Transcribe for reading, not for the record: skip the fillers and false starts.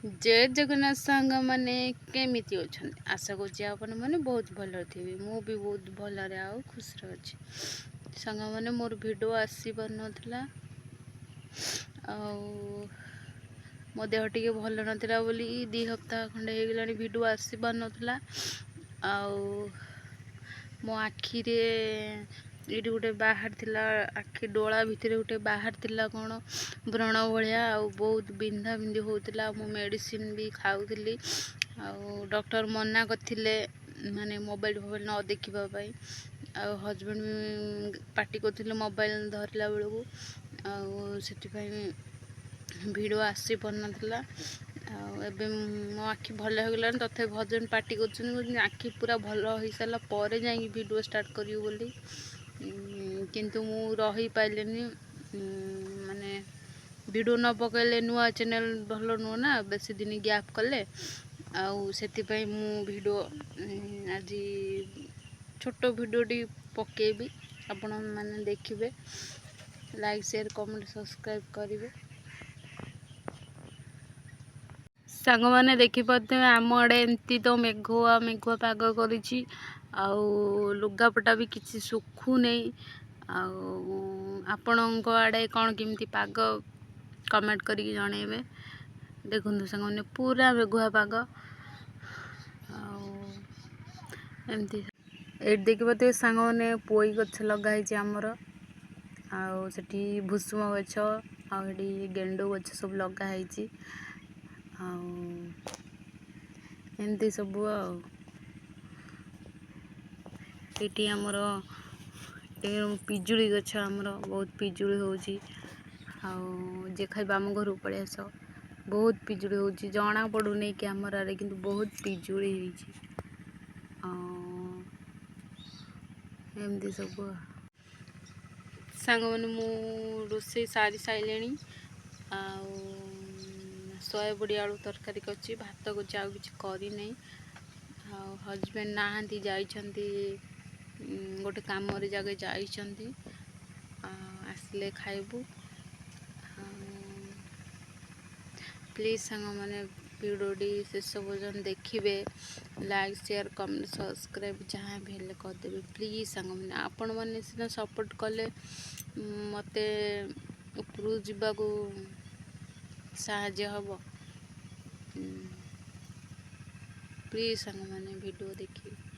ଜୟ ଜଗନ୍ନାଥ ସାଙ୍ଗମାନେ, କେମିତି ଅଛନ୍ତି? ଆଶା କରୁଛି ଆପଣମାନେ ବହୁତ ଭଲରେ ଥିବେ। ମୁଁ ବି ବହୁତ ଭଲରେ ଆଉ ଖୁସିରେ ଅଛି। ସାଙ୍ଗମାନେ, ମୋର ଭିଡ଼ିଓ ଆସିପାରୁନଥିଲା ଆଉ ମୋ ଦେହ ଟିକେ ଭଲ ନଥିଲା ବୋଲି 2 ସପ୍ତାହ ଖଣ୍ଡେ ହେଇଗଲାଣି ଭିଡ଼ିଓ ଆସିପାରୁନଥିଲା। ଆଉ ମୋ ଆଖିରେ ଏଇଠି ଗୋଟେ ବାହାରିଥିଲା, ଆଖି ଡୋଳା ଭିତରେ ଗୋଟେ ବାହାରିଥିଲା କ'ଣ ବ୍ରଣ ଭଳିଆ, ଆଉ ବହୁତ ବିନ୍ଧା ବିନ୍ଧି ହେଉଥିଲା। ମୁଁ ମେଡ଼ିସିନ ବି ଖାଉଥିଲି ଆଉ ଡକ୍ଟର ମନା କରିଥିଲେ ମାନେ ମୋବାଇଲ ଫୋବାଇଲ ନ ଦେଖିବା ପାଇଁ, ଆଉ ହଜବେଣ୍ଡ ବି ପାଟି କରୁଥିଲେ ମୋବାଇଲ ଧରିଲା ବେଳକୁ, ଆଉ ସେଥିପାଇଁ ଭିଡ଼ିଓ ଆସିପାରୁନଥିଲା। ଆଉ ଏବେ ମୋ ଆଖି ଭଲ ହେଇଗଲାଣି, ତଥାପି ହଜବେଣ୍ଡ ପାଟି କରୁଛନ୍ତି, କହୁଛନ୍ତି ଆଖି ପୁରା ଭଲ ହେଇସାରିଲା ପରେ ଯାଇକି ଭିଡ଼ିଓ ଷ୍ଟାର୍ଟ କରିବୁ ବୋଲି। କିନ୍ତୁ ମୁଁ ରହିପାରିଲିନି, ମାନେ ଭିଡ଼ିଓ ନ ପକାଇଲେ ନୂଆ ଚ୍ୟାନେଲ୍ ଭଲ ନୁହଁ ନା, ବେଶୀ ଦିନ ଗ୍ୟାପ୍ କଲେ। ଆଉ ସେଥିପାଇଁ ମୁଁ ଭିଡ଼ିଓ ଆଜି ଛୋଟ ଭିଡ଼ିଓଟି ପକାଇବି, ଆପଣମାନେ ଦେଖିବେ, ଲାଇକ୍ ସେୟାର କମେଣ୍ଟ ସବସ୍କ୍ରାଇବ୍ କରିବେ। ସାଙ୍ଗମାନେ ଦେଖିପାରୁଥିବେ ଆମ ଆଡ଼େ ଏମିତି ତ ମେଘୁଆ ମେଘୁଆ ପାଗ କରିଛି, ଆଉ ଲୁଗାପଟା ବି କିଛି ଶୁଖୁନେଇ। ଆଉ ଆପଣଙ୍କ ଆଡ଼େ କ'ଣ କେମିତି ପାଗ କମେଣ୍ଟ କରିକି ଜଣେଇବେ। ଦେଖନ୍ତୁ ସାଙ୍ଗମାନେ, ପୁରା ମେଘୁଆ ପାଗ। ଆଉ ଏମିତି ଏଇଠି ଦେଖିପାରୁଥିବେ ସାଙ୍ଗମାନେ, ପୋଇ ଗଛ ଲଗା ହେଇଛି ଆମର, ଆଉ ସେଠି ଭୁଷୁମ ଗଛ, ଆଉ ଏଠି ଗେଣ୍ଡୁ ଗଛ ସବୁ ଲଗା ହେଇଛି, ଆଉ ଏମିତି ସବୁ। ଆଉ ଏଇଠି ଆମର ପିଜୁଳି ଗଛ, ଆମର ବହୁତ ପିଜୁଳି ହେଉଛି, ଆଉ ଯିଏ ଖାଇବ ଆମ ଘରକୁ ପଳେଇ ଆସ। ବହୁତ ପିଜୁଳି ହେଉଛି, ଜଣା ପଡ଼ୁନି କ୍ୟାମେରାରେ, କିନ୍ତୁ ବହୁତ ପିଜୁଳି ହେଇଛି। ଆଉ ଏମିତି ସବୁ। ସାଙ୍ଗମାନେ, ମୁଁ ରୋଷେଇ ସାରି ସାରିଲିଣି, ଆଉ ସୋୟାବଡ଼ି ଆଳୁ ତରକାରୀ କରିଛି, ଭାତ କରିଛି, ଆଉ କିଛି କରିନାହିଁ। ଆଉ ହଜବେଣ୍ଡ ନାହାନ୍ତି, ଯାଇଛନ୍ତି ଗୋଟେ କାମରେ ଜାଗା ଯାଇଛନ୍ତି, ଆସିଲେ ଖାଇବୁ। ପ୍ଲିଜ୍ ସାଙ୍ଗମାନେ, ଭିଡ଼ିଓଟି ଶେଷ ପର୍ଯ୍ୟନ୍ତ ଦେଖିବେ, ଲାଇକ୍ ସେୟାର କମେଣ୍ଟ ସବସ୍କ୍ରାଇବ୍ ଯାହା ବି ହେଲେ କରିଦେବେ ପ୍ଲିଜ୍। ସାଙ୍ଗମାନେ, ଆପଣମାନେ ସିନା ସପୋର୍ଟ କଲେ ମୋତେ ଉପରକୁ ଯିବାକୁ ସାହାଯ୍ୟ ହେବ। ପ୍ଲିଜ୍ ସାଙ୍ଗମାନେ, ଭିଡ଼ିଓ ଦେଖିବେ।